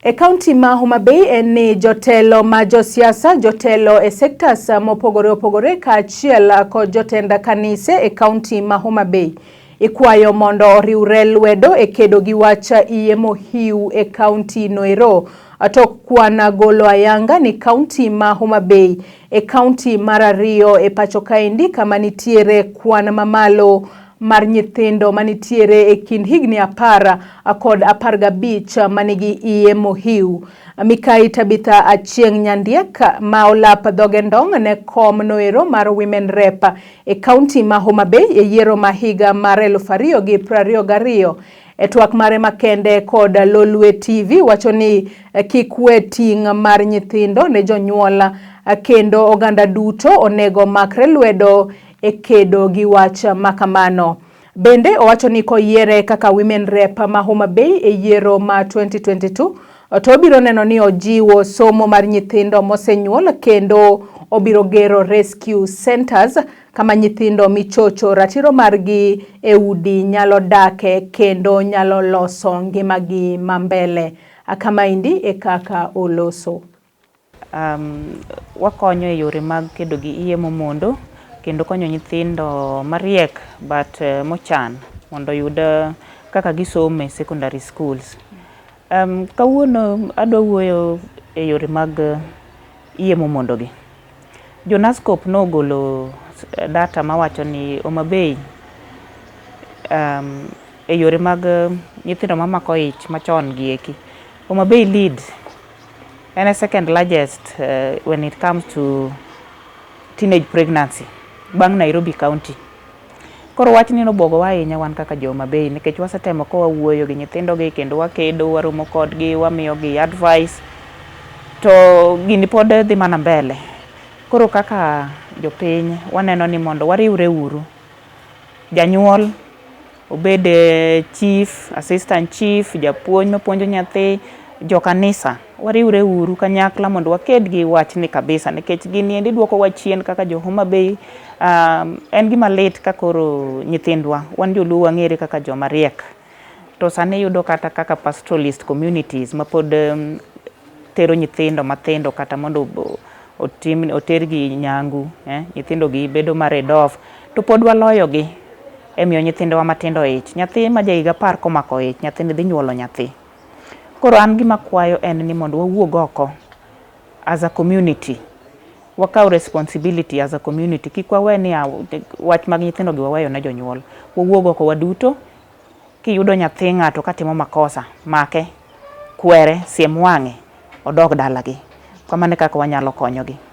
E kaunti ma Homa Bay en ni jotelo ma josiasa, jotelo e sectors mopogore opogore kaachiel kod jotend kanise e kaunti ma Homa Bay ikwayo mondo oriwre lwedo e kedo gi wach iye mohiu e kaunti noero. Tok kwan golo ayanga ni kaunti ma Homa Bay e kaunti mar ariyo e pacho kaendi kama nitiere kwan mamalo mar nyithindo manitiere e kind higni 10 kod 15 manigi iye mohiu. Mikai Tabitha Achieng' Nyandiek ma olap dhoge ndong' ne kom noero mar Women Rep e kaunti ma Homa Bay e yiero ma higa mar 2022 e twak mare makende kod Lolwe TV wacho ni kik we ting' mar nyithindo ne jonyuol kendo oganda duto onego makre lwedo e kedo gi wach makamano. Bende owacho ni koyiere kaka Women Rep ma Homa Bay e yiero ma 2022 to obiro neno ni ojiwo somo mar nyithindo mosenyuol kendo obiro gero rescue centers kama nyithindo michocho ratiro margi e udi nyalo dake kendo nyalo loso ngimagi mambele. Kamaendi e kaka oloso. Wakonyo e yore mag kedo gi iye momondo kendo konyo nyithindo mariek but mochan mondo oyud kaka gisomo e secondary schools. Kawuono adwa wuoyo e yore mag iye momondo gi. Jo NASCOP nogolo data mawacho ni Homa Bay e yore mag nyithindo mamako ich machon gi eki, Homa Bay lead en e second largest when it comes to teenage pregnancy bang' Nairobi County. Koro wachni nobwogowa ahinya wan kaka jo Homa Bay nikech wasetemo ka wawuoyo gi nyithindo gi kendo wakedo waromo kodgi wamiyo gi advice to gini pod dhi mana mbele. Koro kaka jopiny waneno ni mondo wariwre uru, janyuol obed chief, assistant chief, japuonj mapuonjo nyathi, jokanisa, wariwre uru kanyakla mondo waked gi wachni kabisa nikech gini endi duokowa chien kaka jo Homa Bay. En gima lit ka koro nyithindwa, wan joluo wang'ere kaka joma riek, to sani iyudo kata kaka pastoralist communities mapod tero nyithindo mathindo kata mondo otim otergi nyangu, nyithindo gi bedo married off, to pod waloyo gi e miyo nyithindowa matindo ich. Nyathi ma ja higa 10 komako ich, nyathini dhi nyuolo nyathi. Koro an gima akwayo en ni mondo wawuog oko as a community, wakaw responsibility as a community, kik wawe ni wach mag nyithindo gi waweyo ne jonyuol. Wawuog oko waduto, kiyudo nyathi ng'ato katimo makosa, make, kwere, siem wang'e, odog dalagi. Kamano e kaka wanyalo konyogi.